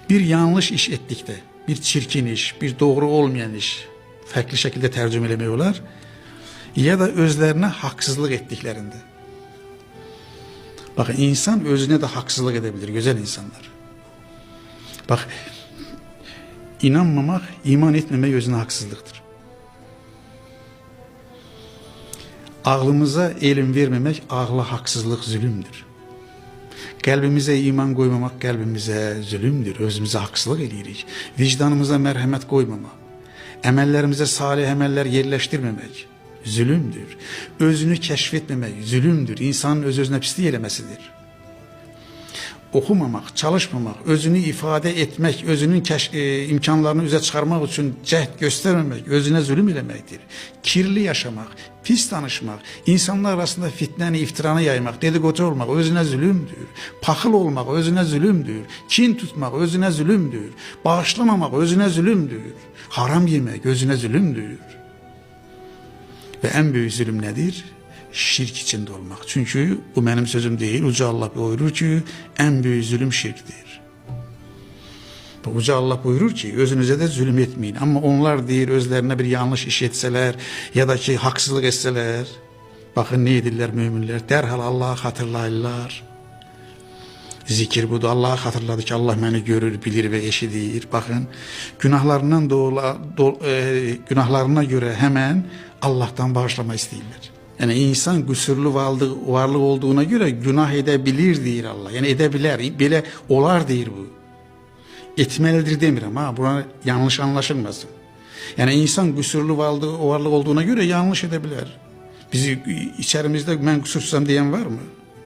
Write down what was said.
Bir yanlış iş etdikdə, bir çirkin iş, bir doğru olmayan iş, fərqli şəkildə tərcümə eləmək olar, ya da özlərinə haqsızlıq etdiklərində. Bakın insan özüne de haksızlık edebilir, güzel insanlar. Bak, inanmamak, iman etmemek özüne haksızlıktır. Ağlımıza elm vermemek, ağla haksızlık, zulümdür. Qəlbimizə iman qoymamaq qəlbimizə zülümdür, özümüzə haksızlıq eləyirik. Vicdanımıza mərhəmət qoymamaq, əməllərimizə salih əməllər yerləşdirməmək zülümdür. Özünü kəşf etməmək zülümdür. İnsanın öz-özünə pislik eləməsidir. Oxumamaq, çalışmamaq, özünü ifadə etmək, özünün imkanlarını üzə çıxarmaq üçün cəhd göstərməmək, özünə zülüm eləməkdir. Kirli yaşamaq, pis danışmaq, insanlar arasında fitnəni, iftiranı yaymaq, dedikodu olmaq özünə zülümdür. Paxıl olmaq özünə zülümdür. Kin tutmaq özünə zülümdür. Bağışlamamaq özünə zülümdür. Haram yemək özünə zülümdür. Və ən böyük zülüm nədir? Şirk içində olmaq. Çünki bu mənim sözüm deyil. Uca Allah buyurur ki, ən böyük zülüm şirkdir. Uca Allah buyurur ki, özünüzə də zülüm etməyin. Amma onlar deyir, özlərinə bir yanlış iş etsələr, ya da ki, haqsızlıq etsələr, baxın nə edirlər möminlər? Dərhal Allahı xatırlayırlar. Zikir budur. Allahı xatırladı ki, Allah məni görür, bilir və eşidir. Baxın, günahlarından günahlarına görə həmən Allahdan bağışlama istəyirlər. Yəni insan qüsurlu varlıq olduğuna görə günah edə bilir deyir Allah. Yəni edə bilər, belə olar deyir bu. Etməlidir demirəm ha, buna yanlış anlaşılmasın. Yəni insan qüsurlu varlıq olduğuna görə yanlış edə bilər. Bizi içərimizdə mən qüsursuzam deyən var mı?